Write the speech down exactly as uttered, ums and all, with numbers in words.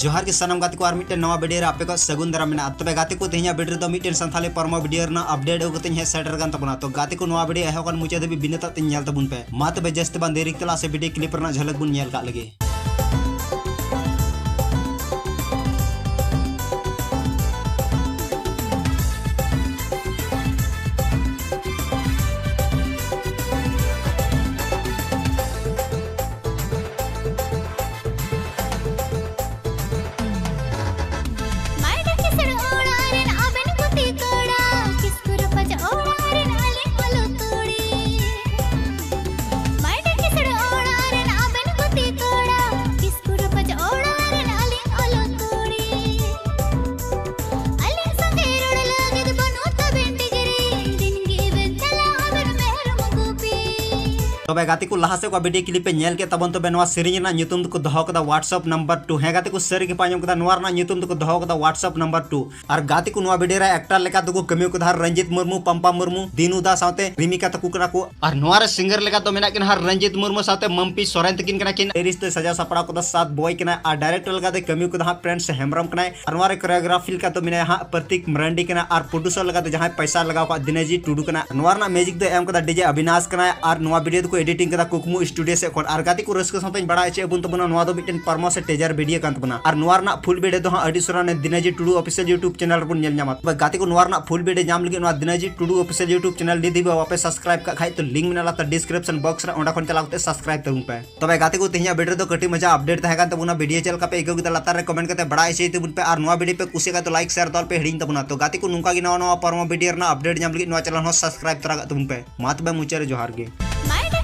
ᱡᱚᱦᱟᱨ ᱜᱮ ᱥᱟᱱᱟᱢ ᱜᱟᱛᱮ ᱠᱚ, ᱟᱨ ᱢᱤᱫᱴᱮᱱ ᱱᱟᱣᱟ video ᱨᱮ ᱟᱯᱮ ᱠᱚ ᱥᱟᱹᱜᱩᱱ ᱫᱟᱨᱟᱢ ᱢᱮᱱᱟᱜᱼᱟ᱾ ᱛᱚᱵᱮ ᱜᱟᱛᱮ ᱠᱚ, ᱛᱮᱦᱮᱧᱟᱜ video ᱨᱮᱫᱚ ᱢᱤᱫᱴᱮᱱ ᱥᱟᱱᱛᱷᱟᱞᱤ ᱯᱚᱨᱢᱚ video ᱨᱮᱱᱟᱜ update ᱟᱹᱜᱩ ᱠᱟᱛᱮᱧ ᱦᱮᱡ ᱥᱮᱴᱮᱨ ᱠᱟᱱ ᱛᱟᱵᱚᱱᱟ᱾ ᱛᱚ ᱜᱟᱛᱮ ᱠᱚ, ᱱᱚᱣᱟ video ᱮᱦᱚᱵ ᱠᱷᱚᱱ ᱢᱩᱪᱟᱹᱫ ᱫᱷᱟᱹᱵᱤᱡ ᱵᱤᱱᱟᱹ ᱛᱟᱜ ᱛᱮᱧ ᱧᱮᱞ ᱛᱟᱵᱚᱱ ᱯᱮ᱾ ᱢᱟ ᱛᱚᱵᱮ ᱡᱟᱹᱥᱛᱤ ᱵᱟᱝ ᱫᱮᱨᱤ ᱠᱟᱛᱮ ᱞᱟᱦᱟ ᱥᱮᱫ video clip ᱨᱮᱱᱟᱜ ᱡᱷᱟᱞᱟᱠ ᱵᱚᱱ ᱧᱮᱞ ᱠᱟᱜ ᱞᱮᱜᱮ᱾ ᱢᱟᱭᱰᱟ ᱠᱤᱥᱟᱹᱬ ᱚᱲᱟᱜ ᱨᱮᱱ ᱟᱵᱮᱱ ᱜᱩᱛᱤ ᱠᱚᱲᱟ, ᱠᱤᱥᱠᱩ ᱨᱟᱯᱟᱡ ᱚᱲᱟᱜ ᱨᱮᱱ ᱟᱹᱞᱤᱧ ᱟᱹᱞᱩ ᱛᱩᱲᱤ᱾ ᱢᱟᱭᱰᱟ ᱠᱤᱥᱟᱹᱬ ᱚᱲᱟᱜ ᱨᱮᱱ ᱟᱵᱮᱱ ᱜᱩᱛᱤ ᱠᱚᱲᱟ, ᱠᱤᱥᱠᱩ ᱨᱟᱯᱟᱡ ᱚᱲᱟᱜ ᱨᱮᱱ ᱟᱹᱞᱤᱧ ᱟᱹᱞᱩ ᱛᱩᱲᱤ᱾ ᱟᱹᱞᱤᱧ ᱥᱚᱸᱜᱮ ᱨᱚᱲ ᱞᱟᱹᱜᱤᱫ ᱵᱟᱹᱱᱩᱜ ᱛᱟᱵᱮᱱ degree, ᱫᱤᱱ ᱜᱮᱵᱮᱱ ᱪᱟᱞᱟᱣ ᱟᱵᱮᱱ ᱢᱮᱨᱚᱢ ᱜᱩᱯᱤ᱾ ᱛᱚᱵᱮ ᱜᱟᱛᱮ ᱠᱚ, ᱞᱟᱦᱟ ᱥᱮᱫ ᱠᱚ video clip ᱯᱮ ᱧᱮᱞ ᱠᱮᱫ ᱛᱟᱵᱚᱱ, ᱛᱚᱵᱮ ᱱᱚᱣᱟ ᱥᱮᱨᱮᱧ ᱨᱮᱱᱟᱜ ᱧᱩᱛᱩᱢ ᱫᱚᱠᱚ ᱫᱚᱦᱚ ᱠᱟᱫᱟ WhatsApp number two᱾ ᱦᱮᱸ ᱜᱟᱛᱮ ᱠᱚ, ᱥᱟᱹᱨᱤ ᱜᱮᱯᱮ ᱟᱸᱡᱚᱢ ᱠᱮᱫᱟ, ᱱᱚᱣᱟ ᱨᱮᱱᱟᱜ ᱧᱩᱛᱩᱢ ᱫᱚᱠᱚ ᱫᱚᱦᱚ ᱠᱟᱫᱟ WhatsApp number two᱾ ᱟᱨ ᱜᱟᱛᱮ ᱠᱚ, ᱱᱚᱣᱟ video ᱨᱮ actor ᱞᱮᱠᱟ ᱫᱚᱠᱚ ᱠᱟᱹᱢᱤ ᱠᱟᱫᱟ ᱦᱟᱸᱜ ᱨᱚᱧᱡᱤᱛ ᱢᱩᱨᱢᱩ, ᱯᱟᱢᱯᱟ ᱢᱩᱨᱢᱩ, ᱫᱤᱱᱩ ᱫᱟ ᱥᱟᱶᱛᱮ ᱨᱤᱢᱤᱠᱟ ᱛᱟᱠᱚ ᱠᱟᱱᱟ ᱠᱚ᱾ ᱟᱨ ᱱᱚᱣᱟ ᱨᱮ singer ᱞᱮᱠᱟ ᱫᱚ ᱢᱮᱱᱟᱜ ᱠᱤᱱᱟ ᱦᱟᱸᱜ ᱨᱚᱧᱡᱤᱛ ᱢᱩᱨᱢᱩ ᱥᱟᱶᱛᱮ ᱢᱟᱢᱯᱤ ᱥᱚᱨᱮᱱ ᱛᱟᱹᱠᱤᱱ ᱠᱟᱱᱟ ᱠᱤᱱ᱾ lyrics ᱫᱚᱭ ᱥᱟᱡᱟᱣ ᱥᱟᱯᱲᱟᱣ ᱠᱟᱫᱟ ᱥᱟᱛ ᱵᱚᱭ ᱠᱟᱱᱟᱭ ᱟᱨ director ᱞᱮᱠᱟ ᱫᱚᱭ ᱠᱟᱹᱢᱤ ᱠᱟᱫᱟ ᱦᱟᱸᱜ ᱯᱨᱮᱱᱥ ᱦᱮᱢᱵᱨᱚᱢ ᱠᱟᱱᱟᱭ᱾ ᱟᱨ ᱱᱚᱣᱟ ᱨᱮ choreography ᱞᱮᱠᱟ ᱫᱚ ᱢᱮᱱᱟᱭᱟ ᱦᱟᱸᱜ ᱯᱨᱚᱛᱤᱠ ᱢᱟᱨᱟᱱᱰᱤ ᱠᱟᱱᱟ ᱟᱨ producer ᱞᱮᱠᱟ ᱫᱚ ᱡᱟᱦᱟᱸᱭ ᱯᱚᱭᱥᱟ ᱞᱟᱜᱟᱣ ᱠᱟᱜ ᱫᱤᱱᱟᱡᱤ ᱴᱩᱰᱩ ᱠᱟᱱᱟ᱾ ᱱᱚᱣᱟ ᱨᱮᱱᱟᱜ music ᱫᱚ ᱮᱢ ᱠᱟᱫᱟ DJ ᱚᱵᱤᱱᱟᱥ ᱠᱟᱱᱟᱭ ᱟᱨ ᱱᱚᱣᱟ video ᱫᱚᱠᱚ editing ᱠᱟᱫᱟ ᱠᱩᱠᱢᱩ studio ᱥᱮᱫ ᱠᱷᱚᱱ᱾ ᱟᱨ ᱜᱟᱛᱮ ᱠᱚ, ᱨᱟᱹᱥᱠᱟᱹ ᱥᱟᱶᱛᱮᱧ ᱵᱟᱲᱟᱭ ᱦᱚᱪᱚᱭᱮᱫ ᱵᱚᱱ ᱛᱟᱵᱚᱱᱟ, ᱱᱚᱣᱟ ᱫᱚ ᱢᱤᱫᱴᱮᱱ promo ᱥᱮ teaser video ᱠᱟᱱ ᱛᱟᱵᱚᱱᱟ᱾ ᱟᱨ ᱱᱚᱣᱟ ᱨᱮᱱᱟᱜ full video ᱫᱚ ᱦᱟᱸᱜ ᱟᱹᱰᱤ ᱩᱥᱟᱹᱨᱟ ᱱᱚᱣᱟ ᱫᱤᱱᱟᱡᱤ ᱴᱩᱰᱩ official YouTube channel ᱨᱮᱵᱚᱱ ᱧᱮᱞ ᱧᱟᱢᱟ᱾ ᱛᱚᱵᱮ ᱜᱟᱛᱮ ᱠᱚ, ᱱᱚᱣᱟ ᱨᱮᱱᱟᱜ full video ᱧᱟᱢ ᱞᱟᱹᱜᱤᱫ ᱱᱚᱣᱟ ᱫᱤᱱᱟᱡᱤ ᱴᱩᱰᱩ official YouTube channel ᱡᱩᱫᱤ ᱵᱟᱯᱮ subscribe ᱠᱟᱜ ᱠᱷᱟᱡ, ᱛᱚ link ᱢᱮᱱᱟᱜᱼᱟ ᱞᱟᱛᱟᱨ description box ᱨᱮ, ᱚᱸᱰᱮ ᱠᱷᱚᱱ ᱪᱟᱞᱟᱣ ᱠᱟᱛᱮ subscribe ᱛᱟᱵᱚᱱ ᱯᱮ᱾ ᱛᱚᱵᱮ ᱜᱟᱛᱮ ᱠᱚ, ᱛᱮᱦᱮᱧᱟᱜ video ᱨᱮᱫᱚ ᱠᱟᱹᱴᱤᱡ ᱢᱟᱪᱷᱟ update ᱛᱟᱦᱮᱸ ᱠᱟᱱ ᱛᱟᱵᱚᱱᱟ᱾ video ᱪᱮᱫ ᱞᱮᱠᱟ ᱯᱮ ᱟᱹᱭᱠᱟᱹᱣ ᱠᱮᱫᱟ ᱞᱟᱛᱟᱨ ᱨᱮ comment ᱠᱟᱛᱮ ᱵᱟᱲᱟᱭ ᱦᱚᱪᱚᱭ ᱛᱟᱵᱚᱱ ᱯᱮ, ᱟᱨ ᱱᱚᱣᱟ video ᱯᱮ ᱠᱩᱥᱤᱭᱟᱜ ᱠᱷᱟᱡ ᱛᱚ like share ᱫᱚ ᱟᱞᱚᱯᱮ ᱦᱤᱲᱤᱧ ᱛᱟᱵᱚᱱᱟ᱾ ᱛᱚ ᱜᱟᱛᱮ ᱠᱚ, ᱱᱚᱝᱠᱟ ᱜᱮ ᱱᱟᱣᱟ ᱱᱟᱣᱟ ᱯᱚᱨᱢᱚ video ᱨᱮᱱᱟᱜ update ᱧᱟᱢ ᱞᱟᱹᱜᱤᱫ ᱱᱚᱣᱟ channel ᱦᱚᱸ subscribe ᱛᱚᱨᱟ ᱠᱟᱜ ᱛᱟᱵᱚᱱ ᱯᱮ᱾ ᱢᱟ ᱛᱚᱵᱮ ᱢᱩᱪᱟᱹᱫ ᱨᱮ ᱡᱚᱦᱟᱨ ᱜᱮ᱾ ᱢᱟᱭᱰᱟ